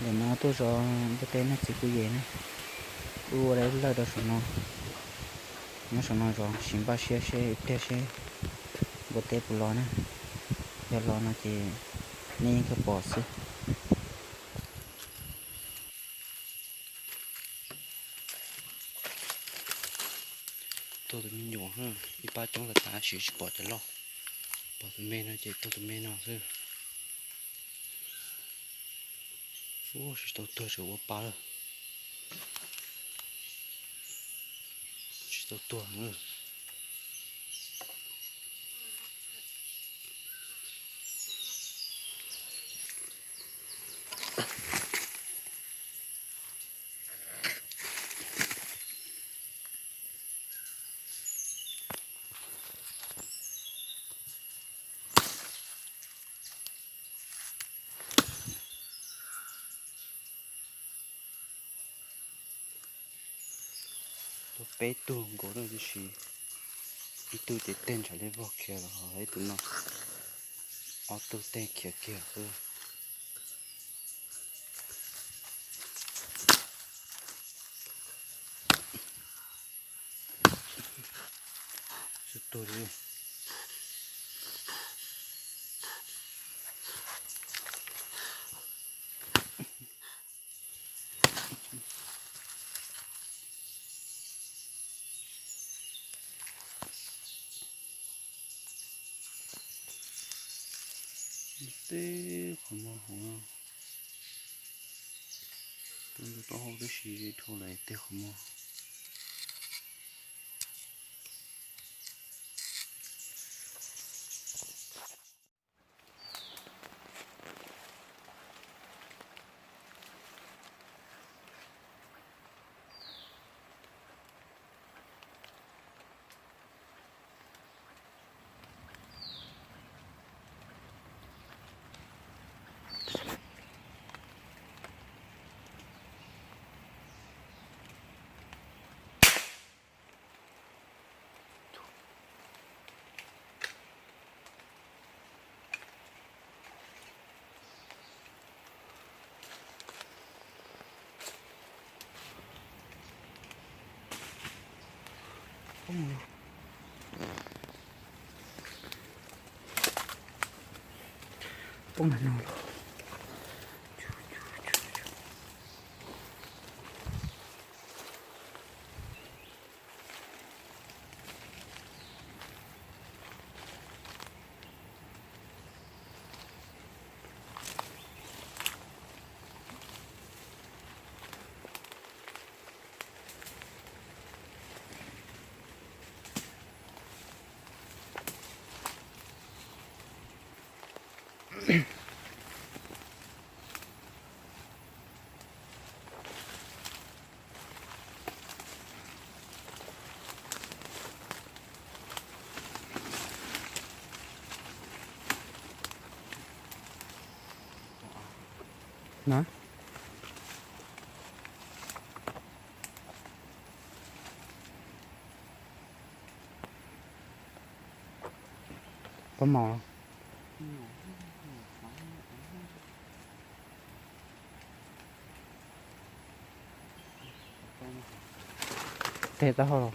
Ntawm no tuaj zov npua teb nej txiv kuj yem na, wb ua lawv lawj rau saum no, nyob saum no zov sim npaj siab seb ib pliag seb npua teb puas los na, yog los no ces nej yeej kawg pom xwb. Tuag tus me nyuam, ib pab coob tas tas siv tsis pom cov loj, pom tus me no ces tuag tus me no xwb. Ub, tsis tau tuag tseem ua pa lawm. Tsis tau tuag. Tuag peb tug nkaus na, tiam sis ib tug ces tej ntshav li vog khiav los ho ib tug no, ob tug tej khiav kiag xwb. Tsis tuag li. Tej qhov muag hauv, tuaj ntug taub hau tib si dhau lawm tej qhov muag. Poob no los. Na, pob maum los. Tej taub hau los.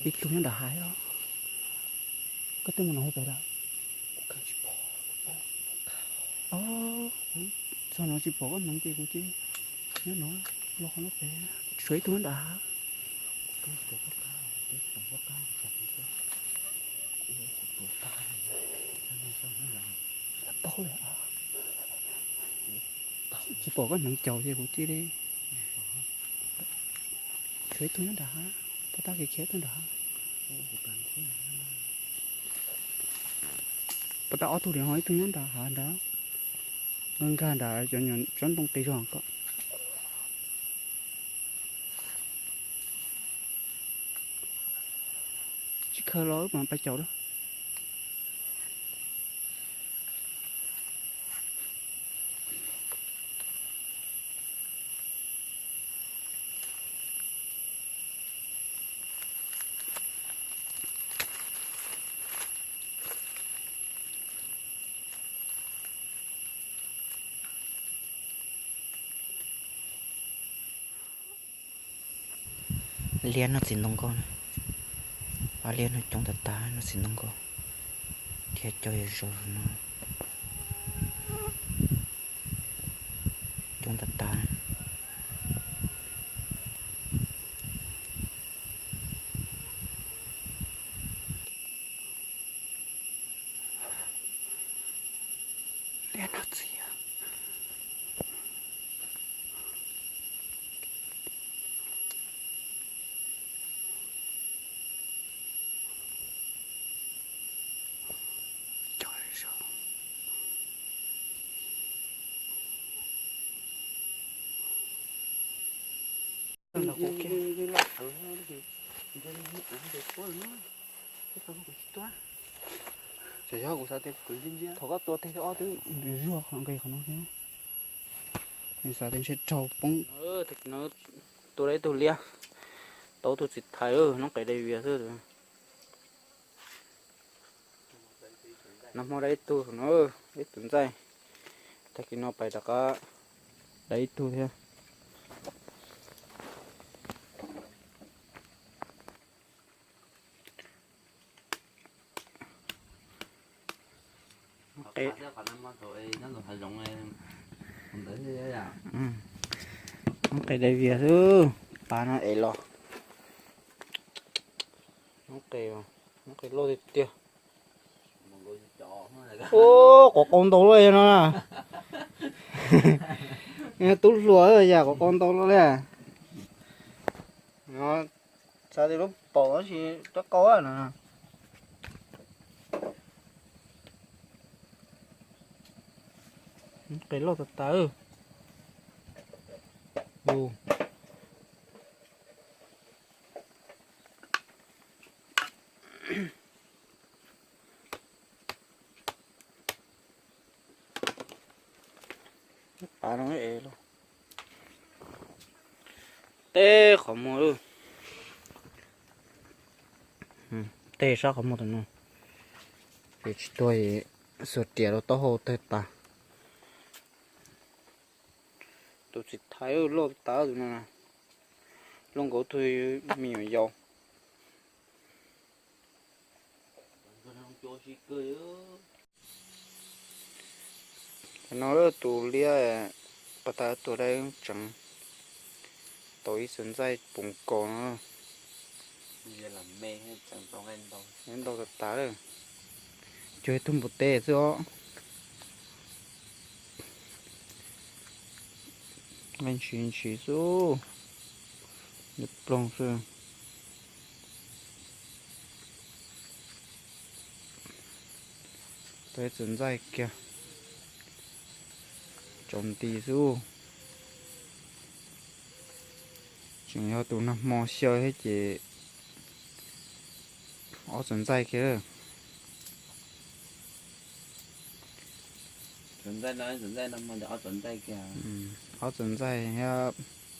Ib tug nyob nram hav os. Koj twb mus nov hauv pem lawm. Txog no tsis pom koj hneev ces kuv cia nyob no, los qhov no pem. Tshuav ib tug nyob nram hav. Paub lawm. Tsis pom koj hneev caum ces kuv cia li. Tshuav ib tug nyob nram hav, pov tab khiav khiav ib tug nram hav. Pov tab ob tug li ho ib tug nyob nram hav nrad, nkag nrad cov nyuam tsob ntoo qis zog ko. Tsis khaws los wb mam pais caum na. Liab noj txiv ntoo nkauj na. Pab liab no coob tas tas, noj txiv ntoo nkauj thiab cov zos no coob tas tas. Liab noj txiv. Thaum koj tua teg ob twb zuag qhov nqis qhov no thiab. Xav tias ntshe raug poob. Tua tau ib tug liab, tau tus txiv thais, noob qes dai vias xwb. Nag hmo dai ib tug no, ib tug ntxaij. Tag kis no pais rov qab dai ib tug thiab. Noob qes dai vias xwb, pab no es los. Noob qes, noob qes loj tiag tiag. Ub, quav qau ntau luaj yog no na. Tub hluas yam quav qau ntau luaj li. Xav tias lub paum tab sis rab qau no. Qes loj tas tas. Pab no es los. Tej qhov muag, tej sab qhov muag tam no. Ces tsis tuag, xuas riam rau taub hau tawg tas. Tus txiv thais loj tas tus no, loj nkaus tus me nyuam yaus. Tam no tus liab pas tas tuag dai tseev tau ib txwm ntxaij poom kaus no. Ntau tas tas lawm. Cuag ib tug npua teb xwb os. Nqaij ntshis ntshis xwb, nws ploog xwb. Tau ib txwm ntxaij kiag, tsaus nti xwb. Tseem yog tus nag hmo xyaw thiab ces ob txwm ntxaij kiag. Ob txwm ntxaij thiab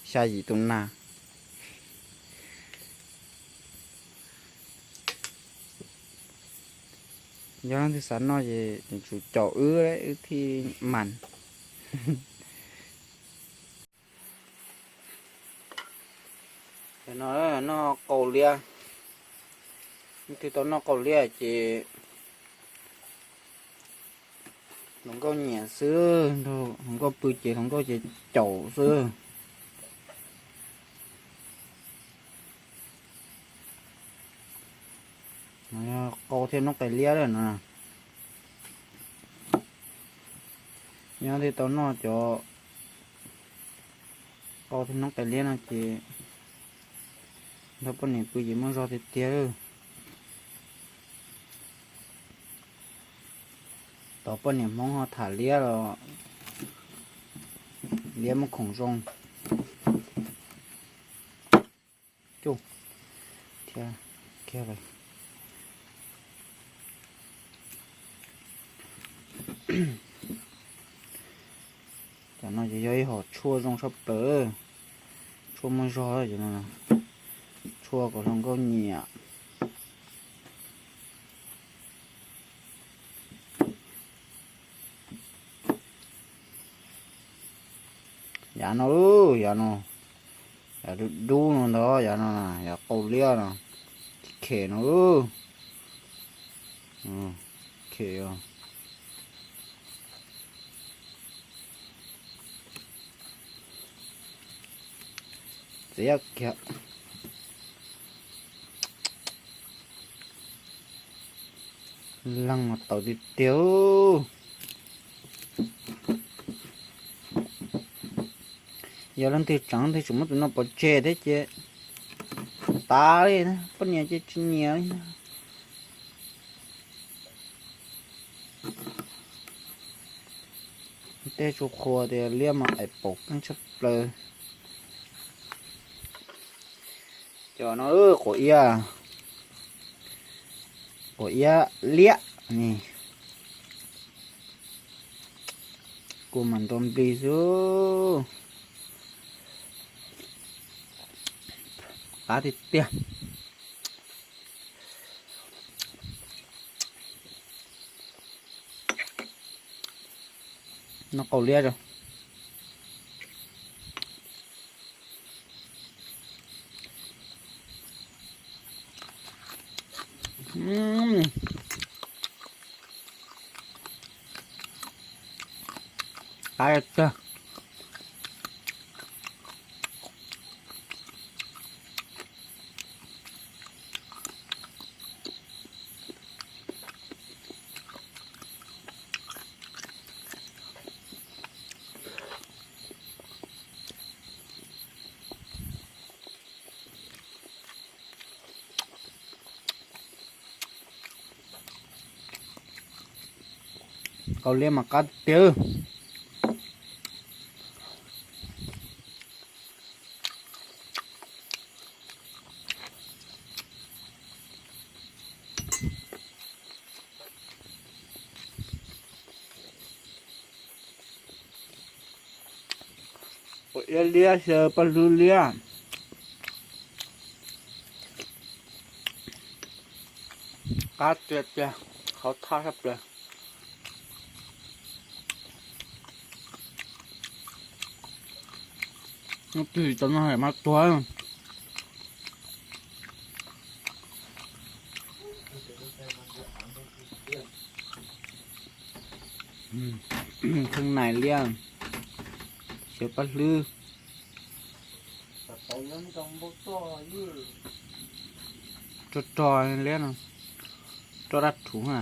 xya yim tus nas. Yog leej twg xav noj ces yuav tsum caum wb, wb thiaj mas. Tam no noj qaus liab, leej twg tau noj qaus liab ces Hluas nkauj nyiam xwb, hluas nkauj pw ces hluas nkauj ces caum xwb. Qau thiab noob qais liab lawm no. Nyob thiaj tau noj cov qau thiab noob qais liab no ces nrog poj niam pw ces muaj zog tiag tiag. Tos poj niam Hmoob ho tham liab los liab muaj khoom zoo. Cus, thiab kiag lawm. Cov no ces yog ib hom tshuaj zoo tshaj plaws, tshuaj muaj zog, tshuaj kom hluas nkauj nyiam. Yav no, yav no, yav dub dub no ntag, yav no, yav qau liab no, khem no, khem. Txiv kiag. Leej mas tawv tiag tiag. Yog leej twg tseem, leej twg tseem muab tus no pov tseg thiab ces tas li, poj niam ces tsis nyiam li. Tej tsuas qhuas tias liab mas ais paum keej tshaj plaws. Cov no, quav iab, quav iab liab ne, kua mas nrov nplig xwb. Qab tiag tiag. Noj qau liab rau. Qab tiag. Qau liab mas qab tiag. Quav iab liab, xyaw paj hlwb liab. Qab tiag tiag, qhov thaj sab plaws. Hnub twg tau noj mas tuag. Kheej nais liab, xyaw paj hlwb. Rog rog liab no, roj dab rhuv na.